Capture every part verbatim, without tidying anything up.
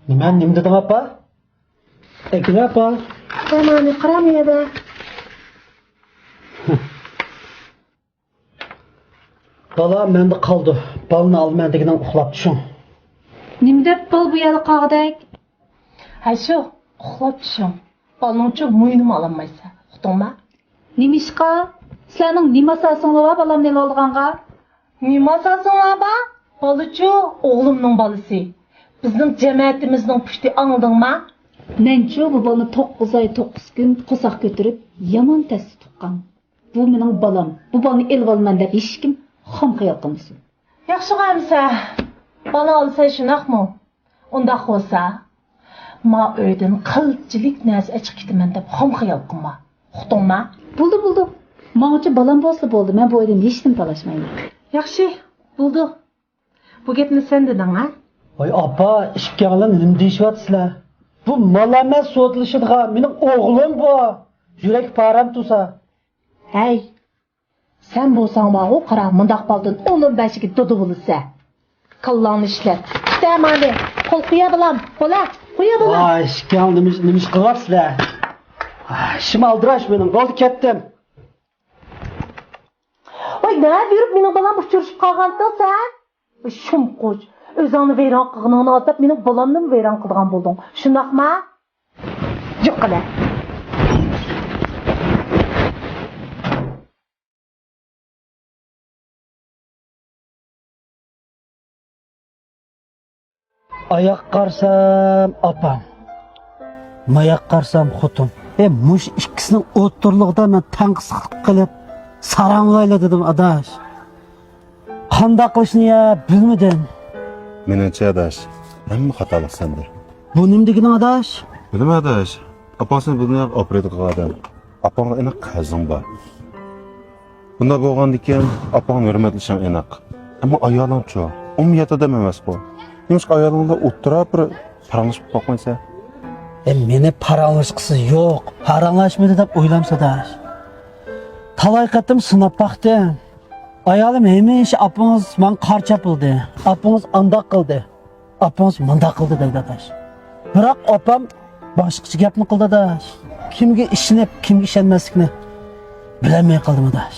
نېمە، نېمە دېدىڭ، ئاپا؟ ئەكېلە، ئاپا. مانا، قارا، مۇ يەردە. بالا مەندە قالدى. بالىنى ئالىمەن دېگىنىڭ ئۇخلاپ چۈشۈڭ. نېمە دەپ بالا بۇ يەردە قالغۇدەك؟ ھە شۇ، ئۇخلاپ چۈشۈڭ. بالىنىڭچۇ مويىنىمۇ ئالالمايسەن، ئۇقتۇڭما؟ نېمىشقا؟ سىلەرنىڭ نېمە ئاساسىڭلار بار بالامنى ئېلىۋالىدىغانغا؟ نېمە ئاساسىڭلار بار؟ بالىچۇ، ئوغلۇمنىڭ بالىسى. بىزنىڭ جەمەتىمىزنىڭ پۇتى، ئاڭلىدىڭما؟ مەنچۇ بۇ بالىنى توققۇز ئاي، توققۇز كۈن قورساق كۆتۈرۈپ، يامان تەستە تۇغقان. بۇ مېنىڭ بالام، بۇ بالىنى ئېلىۋالىمەن دەپ ھېچكىم خام خىيال قىلمىسۇن. ياخشىغۇ ئەمىسە، بالا ئالىسەن شۇنداقمۇ؟ ئۇنداق بولسا، ما ئۆيدىن قىلچىلىك نەرسە ئەچىقىپ كېتىمەن دەپ خام خىيال قىلما. ئۇقتۇڭما؟ بولدى، بولدى. ماڭىچە بالام بولسا بولدى، مەن بۇ ئۆيدىن ھېچنېمە تالاشمايمەن. ياخشى، بولدى. بۇ گەپنى سەن دېدىڭ، ھە؟ ۋاي ئاپا، ئىككىڭلار نېمە دېيىشىۋاتىسىلەر؟ بۇ مال ئەمەس سودىلىشىدىغان، مېنىڭ ئوغلۇم بۇ. يۈرەك پارەم تۇرسا. ھەي، سەن بولساڭ ماغۇ قارا، مۇنداق بالىدىن ئون، ئون بەشىگە دادا بولىسەن. كاللاڭنى ئىشلەت. كېتە مالى. قول قويا بالام. قولا. قويا بالام. ۋاي، ئىككىڭلار نېمە، نېمە ئىش قىلىۋاتىسىلەر؟ ئاي، ئىشىم ئالدىراش مېنىڭ. بولدى، كەتتىم. ۋاي، نەدە يۈرۈپ مېنىڭ بالام ئۇچرىشىپ قالغانتىڭ سەن؟ ۋاي، شۇمقۇچ. ئۆزۈڭنى ۋەيران قىلغىنىڭنى ئاتاپ مېنىڭ بالامنىمۇ ۋەيران قىلىدىغان بولدۇڭ. شۇنداقما؟ يوق قىلە. ئاياققا قارىسام ئاپام، ماياققا قارىسام خوتۇن. ئە، مۇشۇ ئىككىسىنىڭ ئوتتۇرىلىقىدا مەن تەڭقىسلىق قىلىپ ساراڭلايلا دېدىم، ئاداش. قانداق قىلىشنى يا بىلمىدىم. مېنىڭچە، ئاداش، ھەممە خاتالىق سەندە. بۇ نېمە دېگىنىڭ، ئاداش؟ بىلىمەن، ئاداش. ئاپاڭ سېنى بۇ دۇنياغا ئاپىرىدىغان ئادەم. ئاپاڭغا ئېنىق قەرزىڭ بار. بۇنداق بولغاندىكىن، ئاپاڭنى ھۆرمەتلىشىڭ ئېنىق. ئەمما ئايالىڭچۇ؟ ئۇمۇ يات ئادەم ئەمەسقۇ. نېمىشقا ئايالىڭ بىلەن ئوتتۇرا بىر پاراڭلىشىپ باقمايسەن؟ ئە، مېنى پاراڭلاشقۇسى يوق. پاراڭلاشمىدى دەپ ئويلامسىز، ئاداش؟ تالاي قېتىم سىناپ باقتىم. ئايالىم ھەمىشە ئاپىڭىز ماڭا قارا چاپلىدى، ئاپىڭىز ئانداق قىلدى، ئاپىڭىز مۇنداق قىلدى دەيدۇ، ئاداش. بىراق ئاپام باشقىچە گەپنى قىلدى، ئاداش. كىمگە ئىشىنىپ، كىمگە ئىشەنمەسلىكنى بىلەلمەي قالدىم، ئاداش.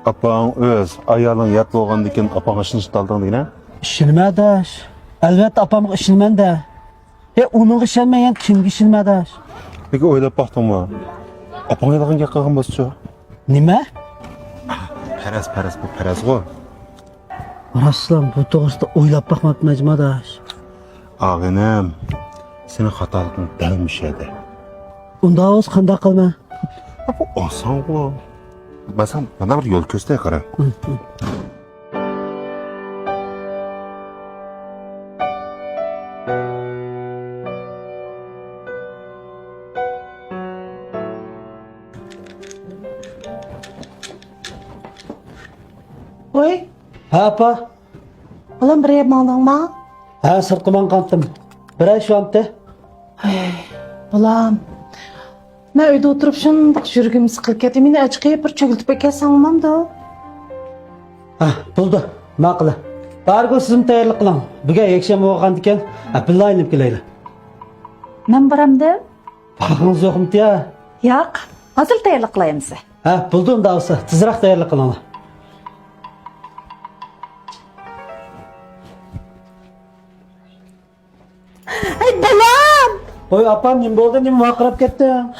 ئاپاڭ ئۆز، ئايالىڭ يات بولغاندىن كېيىن ئاپاڭغا ئىشىنىشنى تالدىڭ دېگىنە؟ ئىشىنىمەن، ئاداش. ئەلۋەتتە ئاپامغا ئىشىنىمەن-دە. ھە، ئۇنىڭغا ئىشەنمەي يەنە كىمگە ئىشىنىمەن، ئاداش؟ لېكىن ئويلاپ باقتىڭمۇ؟ ئاپاڭ ھېلىقىنى گەپ قىلغان بولسىچۇ؟ نېمە؟ پەرەز، پەرەز، بۇ پەرەزغۇ. راستلا بۇ توغرىسىدا ئويلاپ باقماپتىمەن جۇمۇ، ئاداش. ئاغىنىم، سېنىڭ خاتالىقىڭ دەل مۇشۇ يەردە. ئۇنداق بولسا قانداق قىلىمەن؟ بۇ ئاسانغۇ. مەن ساڭا مانا بىر يول كۆرسىتەي، قارا. ھە، ھە. ۋاي. ھە، ئاپا. بالام، بىر يەرگە ماڭدىڭما؟ ھە، سىرتقا ماڭغانتىم. بىرەر ئىش بارمىتى؟ ھەي، بالام. مەن ئۆيدە ئولتۇرۇپ شۇنداق يۈرىكىم سىقىلىپ كەتتى. مېنى ئەچىقىپ بىر چۆگلىتىپ ئەكەلسەڭ بولمامدۇ؟ ھە، بولدى. ماقۇل. بارىگۇ سىزمۇ تەييارلىق قىلىڭ. بۈگۈن يەكشەنبە بولغاندىكىن، ھە، بىللە ئايلىنىپ كېلەيلى. مەن بارامدىم؟ بارغىڭىز يوقمىتى يا؟ ياق، ھازىر تەييارلىق قىلاي ئەمىسە. ھە، بولدى ئۇنداق بولسا، تېزرەك تەييارلىق قىلىڭلار. ھەي، بالام! ۋوي، ئاپام، نېمە بولدى؟ نېمە ۋارقىراپ كەتتىڭ؟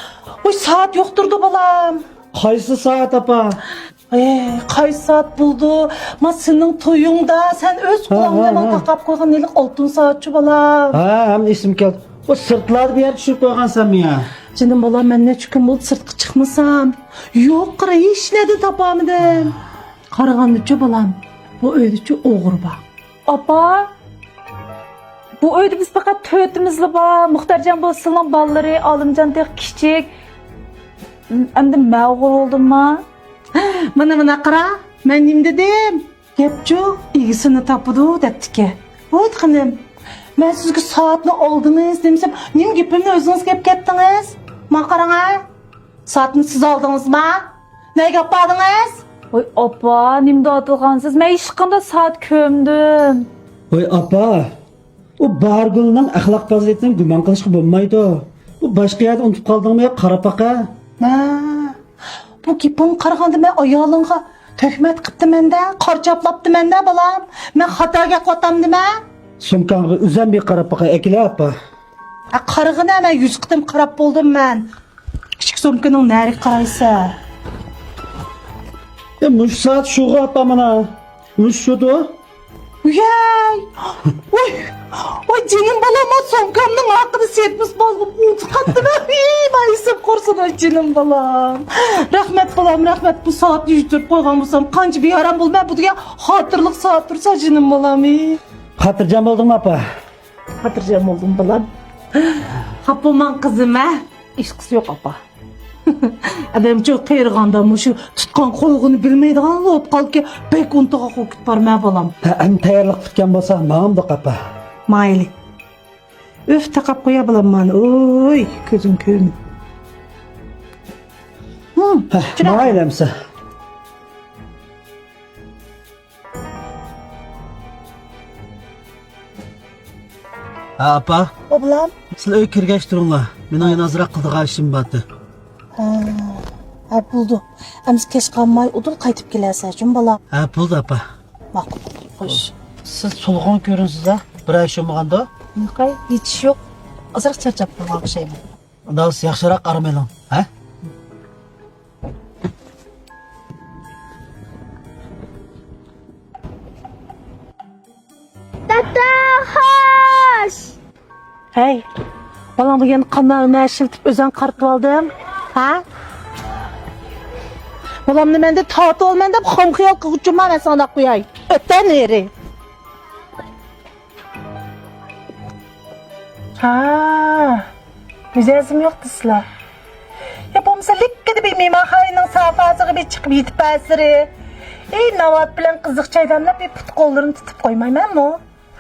ۋوي، سائەت يوق تۇرىدۇ، بالام. قايسى سائەت، ئاپا؟ ئەي، قايسى سائەت بولدى؟ ما سېنىڭ تويۇڭدا سەن ئۆز ھە، قولۇڭ ھە، بىلەن ماڭا ھە. تاقاپ قويغان ھېلىقى ئالتۇن سائەتچۇ، بالام. ھە، ئەمدى ئېسىمگە كەلدى. ئۇ سىرتلاردا بىر يەردە چۈشۈرۈپ قويغانسەنمۇ يا؟ جېنىم بالام، مەن نەچچە كۈن بولدى سىرتقا چىقمىسام. يوق، قارا، ھېچ نەدىن تاپالمىدىم. قارىغاندىچۇ، بالام، بۇ ئۆيدىچۇ ئوغرى بار. ئاپا، بۇ ئۆيدە بىز پەقەت تۆتىمىزلا بار. مۇختەرجان بولسا سىلىنىڭ بالىلىرى، ئالىمجان تېخى كىچىك. ئەمدى مەن ئوغرى بولدۇمما؟ مانا، مانا قارا، مەن نېمە دېدىم؟ گەپچۇ، ئىگىسىنى تاپىدۇ دەپتىكەن. ۋاي خېنىم، مەن سىزگە سائەتنى ئالدىڭىز دېمىسەم، نېمە گېپىمنى ئۆزىڭىز كەپ كەتتىڭىز؟ ما قاراڭا، سائەتنى سىز ئالدىڭىزما؟ نەگە ئاپاردىڭىز؟ ۋاي ئاپا، نېمە دەۋاتىدىغانسىز؟ مەن ھېچقانداق سائەت كۆرمىدىم. ۋاي ئاپا، ئۇ باھارگۈلنىڭ ئەخلاق پازىلىتىنى گۇمان قىلىشقا بولمايدۇ. ئۇ باشقا يەردە ئۇنتۇپ قالدىڭمۇ يا، قارا پاقا؟ ھە، بۇ گېپىڭگە قارىغاندا مەن ئايالىڭغا تۆھمەت قىپتىمەن-دە، قارا چاپلاپتىمەن-دە، بالام. مەن خاتا گەپ قىلىۋاتامدىمەن؟ سومكاڭغا ئۆزۈم بىر قاراپ باقاي، ئەكېلە، ئاپا. ھە، قارىغىنە، مەن يۈز قېتىم قاراپ بولدۇم مەن. كىچىك سومكىنىڭ نەرىگە قارايسە؟ ئە، مۇشۇ سائەت شۇغۇ، ئاپا، مانا. مۇشۇ شۇدۇ. ۋىيەي! ۋوي! ۋاي، جېنىم بالام، ما سومكامنىڭ ھەققىنى سېتىپ بالغىم ئۇنتۇپ قاپتىمەن. ۋىي، مايسىپ قورسۇن، ۋاي، جېنىم بالام. رەھمەت، بالام، رەھمەت. بۇ سائەتنى يۈتۈرۈپ قويغان بولسام، قانچە بىئارام بولىمەن. بۇ دېگەن خاتىرىلىك سائەت تۇرسا، جېنىم بالام. خاتىرجەم بولدۇڭمۇ، ئاپا؟ خاتىرجەم بولدۇم، بالام. خاپا بولماڭ، قىزىم، ھە؟ ھېچقىسى يوق، ئاپا. ئادەمچۇ قېرىغاندا مۇشۇ تۇتقان قويغىنى بىلمەيدىغان بولۇپ قالدىكەن، بەك ئۇنتۇغاق بولۇپ كېتىپ بارمەن، بالام. ھە، ئەمدى تەييارلىق پۈتكەن بولسا، ماڭامدۇق، ئاپا؟ مايلى. ئۆف، تاقاپ قويا، بالام، مانا. ئوي، كۆزۈڭ كۆرمىدى. ھە، ماڭايلى ئەمسە. ھە، ئاپا. ئوغلۇم. سىلەر ئۆيگە كىرگەچ تۇرۇڭلار. مېنىڭ يەنە ئازراق قىلىدىغان ئىشىم بارتى. ھە، ھە، بولدى. ئەمسە كەچ قالماي ئۇدۇل قايتىپ كېلەرسەن، جۇمۇ بالام. ھە، بولدى، ئاپا. ماقۇل، خوش. سىز سولغۇن كۆرۈنىسىز ھە؟ بىر ئاي شۇمىغاندۇ؟ ياقەي، ھېچ ئىش يوق. ئازراق چارچاپ قالغان ئوخشايمەن. ئۇنداق بولسا ياخشىراق ئارام ئېلىڭ، ھە؟ دادا، خوش! ھەي، بالاڭ بۇ يەنە قانداق ھۈنەر ئىشلىتىپ ئۆزۈڭ قارىتىۋالدىڭ؟ ھە؟ بالامنى مەندىن تارتىۋالىمەن دەپ خام خىيال قىلغۇچۇما مەن ساڭا قوياي. ئۆتە نېرى. ھا، مىجەزىم يوق دېسىلە. يا بولمىسا لىككىدە بىر مېھمانخانىنىڭ سافاسىغا بىر چىقىپ يېتىپ بەرسىرى. ئەي، ناۋات بىلەن قىزىق چايداملاپ بىر پۇت قوللىرىنى تۇتۇپ قويمايمەنمۇ؟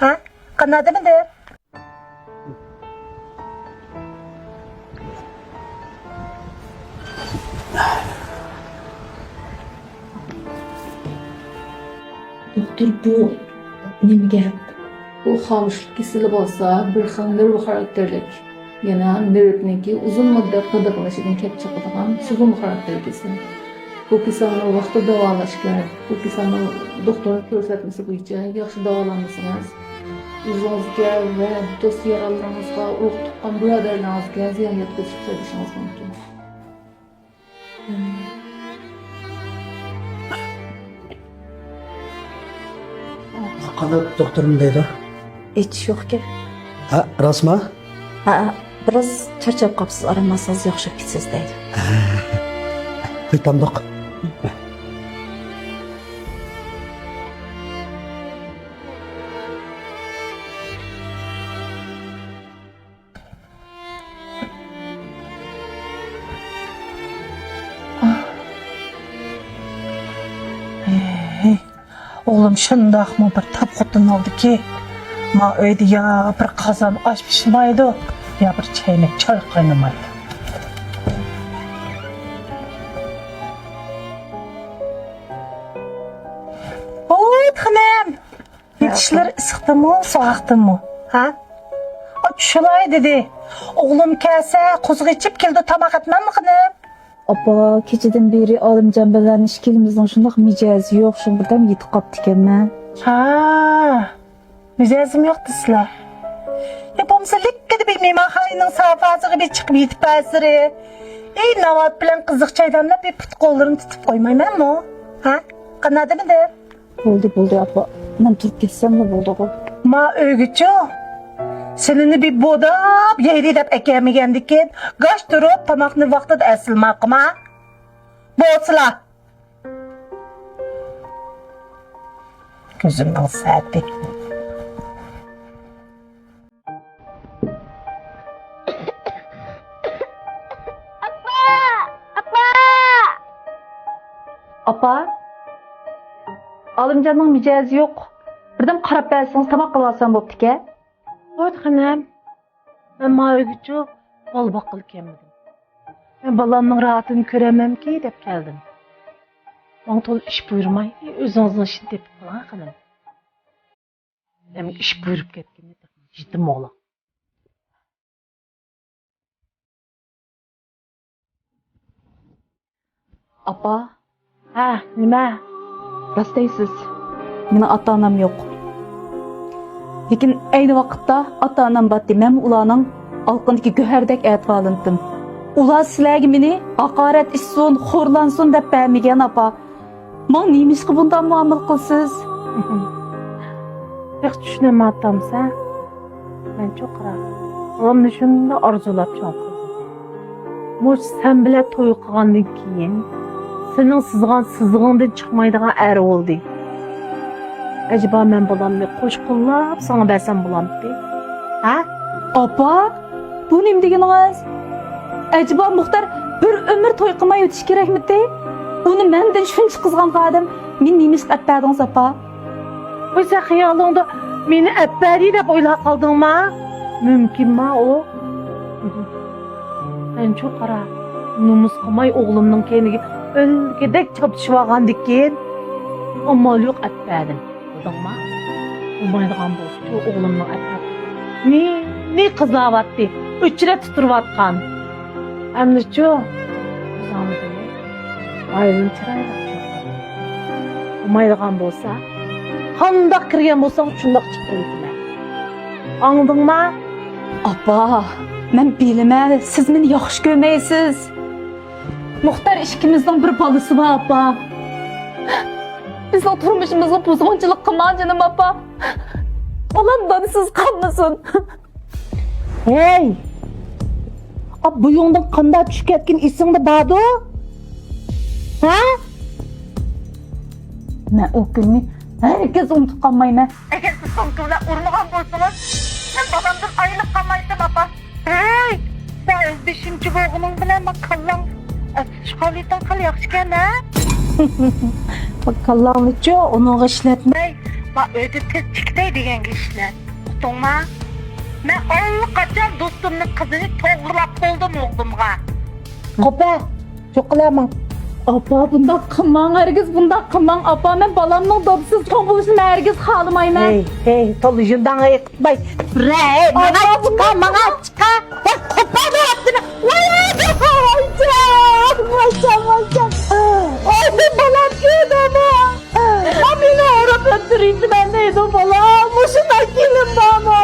ھە؟ قانداق دېمىدى؟ دوختۇر، بۇ نېمە گەپ؟ بۇ خامۇشلۇق كېسىلى بولسا بىر خىل نېرۋا خاراكتېرلىك، يەنە نېرۋىنىڭكى ئۇزۇن مۇددەت غىدىقلىنىشىدىن كېلىپ چىقىدىغان سوزۇلما خاراكتېرلىك كېسەل. بۇ كېسەلنى ۋاقتىدا داۋالاش كېرەك. بۇ كېسەلنى دوختۇرنىڭ كۆرسەتمىسى بويىچە ياخشى داۋالانمىسىڭىز، ئۆزىڭىزگە ۋە دوست-يارانلىرىڭىزغا، ئۇرۇق-تۇغقان بۇرادەرلىرىڭىزگە زىيان يەتكۈزۈپ سېلىشىڭىز مۇمكىن. قانداق دوختۇر نېمە دەيدۇ؟ ھېچ ئىش يوقكەن. ھە، راستمۇ؟ ھە، بىراز چارچاپ قاپسىز، ئارام ئالسىڭىز ياخشىلاپ كېتىسىز دەيدۇ. قايتامدۇق. ھەي، ئوغلۇم شۇنداقمۇ بىر تاپ خوتۇن ئالدىكى، ما ئۆيدە يا بىر قازان ئاش پىشمايدۇ، يا بىر چەينەك چاي قاينىمايدۇ. ھوي، خېنىم! يېتىشلىرى ئىسسىقتىمۇ، سوغۇقتىمۇ؟ ھە؟ ئا، چۈشۈلاي دېدى. ئوغلۇم كەلسە، قوزغا ئېچىپ كېلىدۇ، تاماق ئەتمەممۇ خېنىم؟ ئاپا، كېچىدىن بېرى ئالىمجان بىلەن ئىككىلىمىزنىڭ شۇنداق مىجەزى يوق، شۇ بىردەم يېتىپ قاپتىكەنمەن. ھا، مىجەزىم يوق دېسىلە. يا بولمىسا لىككىدە بىر مېھمانخانىنىڭ سافاسىغا بىر چىقىپ يېتىپ بەرسىرى. ئەي، ناۋات بىلەن قىزىق چايداملاپ بىر پۇت قوللىرىنى تۇتۇپ قويمايمەنمۇ؟ ھە؟ قانداق دېمىدى؟ بولدى، بولدى، ئاپا. مەن تۇرۇپ كەتسەملا بولدىغۇ. ما ئۆيگىچۇ؟ سېنىنى بىر بوداپ يەيلى دەپ ئەكەلمىگەندىكىن، گاش تۇرۇپ تاماقنى ۋاقتىدا ئەسلىماقما؟ بولسىلا. كۆزۈمنىڭ سەتى. ئاپا! ئاپا! ئاپا! ئالىمجاننىڭ مىجەزى يوق. بىردەم قاراپ بەرسىڭىز، تاماق قىلىۋالسام بوپتىكەن. ۋاي خېنىم، مەن ما ئۆيگىچۇ بالا باققىلى كەلمىدىم. مەن بالامنىڭ راھىتىنى كۆرەلمەمكى دەپ كەلدىم. ماڭا تولا ئىش بۇيرۇماي، ئۆزىڭىزنىڭ ئىشىنى تېپىپ قىلىڭ خېنىم. ھەم ئىش بۇيرۇپ كەتكىنى يېتىم ئوغلۇڭ. ئاپا. ھە، نېمە؟ راست دەيسىز. مېنىڭ ئاتا-ئانام يوق. لېكىن ئەينى ۋاقىتتا ئاتا-ئانام بار، مەنمۇ ئۇلارنىڭ ئالىقىندىكى گۆھەردەك ئەتىۋارلىنىپتىم. ئۇلار سىلەرگە مېنى ھاقارەت ئىچسۇن، خورلانسۇن دەپ بەرمىگەن، ئاپا. ماڭا نېمىشقا بۇنداق مۇئامىلە قىلىسىز؟ بەك چۈشىنەلمەيۋاتامسەن؟ مەنچۇ قارا، بالامنى شۇنداق ئارزۇلاپ چوڭ قىلدىم. مۇشۇ سەن بىلەن توي قىلغاندىن كېيىن سېنىڭ سىزغان سىزىقىڭدىن چىقمايدىغان ئەر بولدى. ئەجەبا مەن بالامنى قوش قوللاپ ساڭا بەرسەم بولامتى؟ ھە؟ ئاپا، بۇ نېمە دېگىنىڭىز؟ ئەجەبا مۇختەر بىر ئۆمۈر توي قىلماي ئۆتۈشى كېرەكمىتى؟ ئۇنى مەندىن شۇنچە قىزغانغان ئادەم مېنى نېمىشقا ئەپ بەردىڭىز، ئاپا؟ ۋاي، سەن خىيالىڭدا مېنى ئەپ بەردى دەپ ئويلاپ قالدىڭما؟ مۇمكىنما ئۇ؟ مەنچۇ قارا، نومۇس قىلماي ئوغلۇمنىڭ كەينىگە ئۆلگۈدەك چاپلىشىۋالغاندىكىن، ئامال يوق ئەپ بەردىم. بىلدىڭما؟ بولمايدىغان بولسىچۇ، ئوغلۇمنىڭ ئەتراپىدا نى، نى قىزلاۋاتتى، ئۆچرەتتە تۇرۇۋاتقان. ئەمدىچۇ، ئۆزۈڭنى ئايلىنىپ چىرايلىق چىققىن. بولمايدىغان بولسا، قانداق كىرگەن بولساڭ، شۇنداق چىققىن. ئاڭلىدىڭما؟ ئاپا، مەن بىلىمەن، سىز مېنى ياخشى كۆرمەيسىز. مۇختەر ئىككىمىزنىڭ بىر بالىسى بار، ئاپا. بىزنىڭ تۇرمۇشىمىزغا بۇزغۇنچىلىق قىلماڭ، جېنىم ئاپا. بالام دادىسىز قالمىسۇن. ھەي! ئا، بويۇڭدىن قانداق چۈشۈپ كەتكىنى ئېسىڭدە باردۇ؟ ھە؟ مەن ئۇ كۈننى ھەرگىز ئۇنتۇپ قالمايمەن. ئەگەر سىز سومكا بىلەن ئۇرمىغان بولسىڭىز، مەن بالامدىن ئايرىلىپ قالمايتتىم، ئاپا. ھەي، سەن ئۆز بېشىمچى بولغىنىڭ بىلەن ما كاللاڭ، ئە، شۇ خالىتىڭ خېلى ياخشىكەن، ھە؟ ما كاللاڭنىچۇ ئۇنىڭغا ئىشلەتمە. ھەي، ما ئۆيدە تىز چىكىتەي دېگەنگە ئىشلەت. ئۇقتۇڭما؟ مەن ئاللىقاچان دوستۇمنىڭ قىزىنى توغرىلاپ بولدۇم ئوغلۇمغا. قوپە! چوققىلاماڭ. ئاپا، بۇنداق قىلماڭ، ھەرگىز بۇنداق قىلماڭ. ئاپا، مەن بالامنىڭ دادىسىز چوڭ بولۇشىنى مەن ھەرگىز خالىمايمەن. ھەي، ھەي، تولا ژۇنداڭ ئېيتماي. بىرەي، ماڭا چىقا، ماڭا چىقا. ۋاي، قوپا بولۇپتىمەن. ۋاي، ۋاي، ۋاي، ۋاي. ئاي، بالام، ئېدىمۇ. مانا مېنى ئۇرۇپ ئۆلتۈرۈۋېتىمەن دەيدۇ بالا، مۇشۇنداق كېلىن بارمۇ؟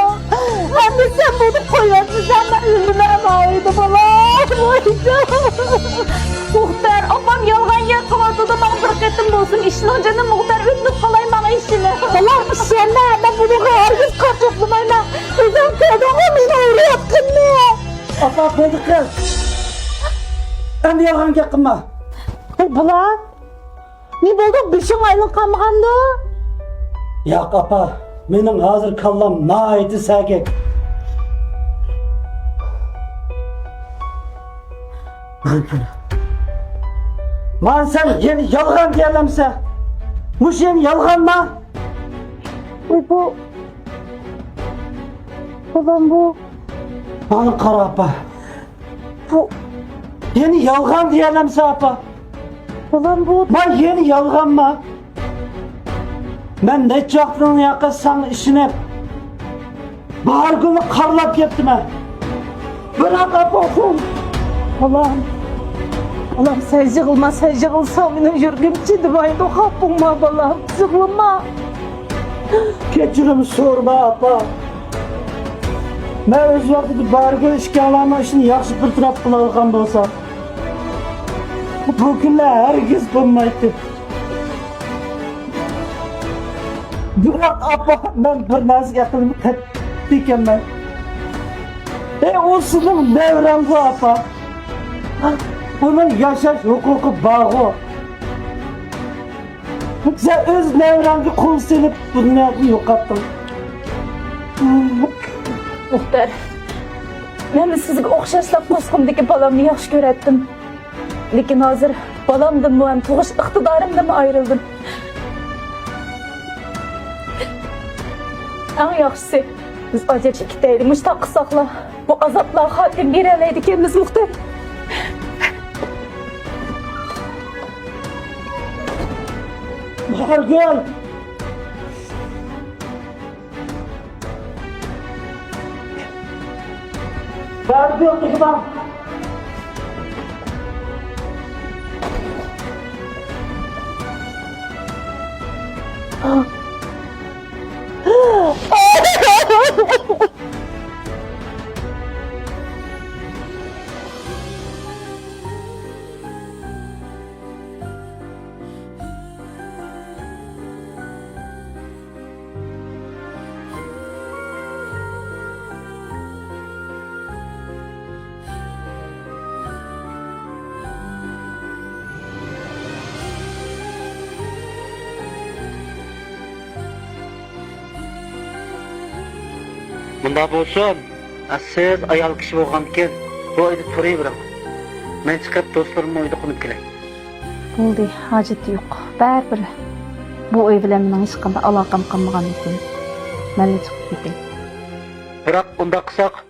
ئەمدى سەن بۇنى قويۇۋەتمىسەڭ مەن ئۆلىمەن ئايدۇ بالا. مۇختەر، ئاپام يالغان گەپ قىلىۋاتىدۇ، ماڭا بىر قېتىم بولسۇن ئىشىنىڭ جېنىم مۇختەر، ئۆتۈنۈپ قالاي ماڭا ئىشىنىڭ. بالام ئىشەنمە، مەن بۇنىڭغا ھەرگىز قاچاقلىمايمەن. ئۆزۈڭ كۆردۈڭغۇ مېنى ئۇرۇۋاتقىنىنى. ئاپا، بولدى قىز. ئەمدى يالغان گەپ قىلما. ۋاي بالا. نېمە بولدى؟ بېشىڭ ئايلىنىپ قالمىغاندۇ؟ ياق، ئاپا، مېنىڭ ھازىر كاللام ناھايىتى سەگەك. مانا سەن يەنە يالغان دېيەلەمسەن؟ مۇشۇ يەنە يالغانما؟ ۋاي بۇ، بالام بۇ. مانا قارا، ئاپا. بۇ يەنە يالغان دېيەلەمسەن، ئاپا؟ بالام بۇ. ما يەنە يالغانما؟ مەن نەچچە ۋاقىتتىن ياقى ساڭا ئىشىنىپ، باھارگۈلنى قارىلاپ كەپتىمەن. بىراق، ئاپا، ئۇ. بالام. بالام، سەن يىغلىما، سەن يىغلىساڭ مېنىڭ يۈرىكىم چىدىمايدۇ، خاپا بولما، بالام، يىغلىما. كەچۈرۈم سورىما، ئاپا. مەن ئۆز ۋاقتىدا باھارگۈل ئىككىڭلارنىڭ ئىشىنى ياخشى بىر تەرەپ قىلالىغان بولسام، بۇ كۈنلەر ھەرگىز بولمايتتى. بىراق، ئاپا، مەن بىر نەرسىگە ئەقلىم قەتئىيكەنمەن. ئەي، ئۇ سېنىڭ نەۋرەڭغۇ، ئاپا. ئۇنىڭ ياشاش ھوقۇقى بارغۇ. سەن ئۆز نەۋرەڭگە قول سېلىپ، بۇ دۇنيادىن يوقاتتىڭ. مۇختەر، مەن سىزگە ئوخشاشلا قورسىقىمدىكى بالامنى ياخشى كۆرەتتىم. لېكىن ھازىر بالامدىنمۇ ھەم تۇغۇش ئىقتىدارىمدىنمۇ ئايرىلدىم. ئەڭ ياخشىسى، بىز ئاجرىشىپ كېتەيلى، مۇشۇنداق قىلساقلا بۇ ئازابلارغا خاتىمە بېرەلەيدىكەنمىز، مۇختەر. باھارگۈل! بەردى يوقىشىدا. مۇنداق بولسۇن، سىز ئايال كىشى بولغانكىن، بۇ ئۆيدە تۇرۇۋېرىڭ. مەن چىقىپ، دوستلىرىمنىڭ ئۆيىدە قونۇپ كېلەي. بولدى، ھاجىتى يوق. بەرىبىر بۇ ئۆي بىلەن مېنىڭ ھېچقانداق ئالاقەم قالمىغاندىكىن، مەنلا چىقىپ كېتەي. بىراق، ئۇنداق قىلساق،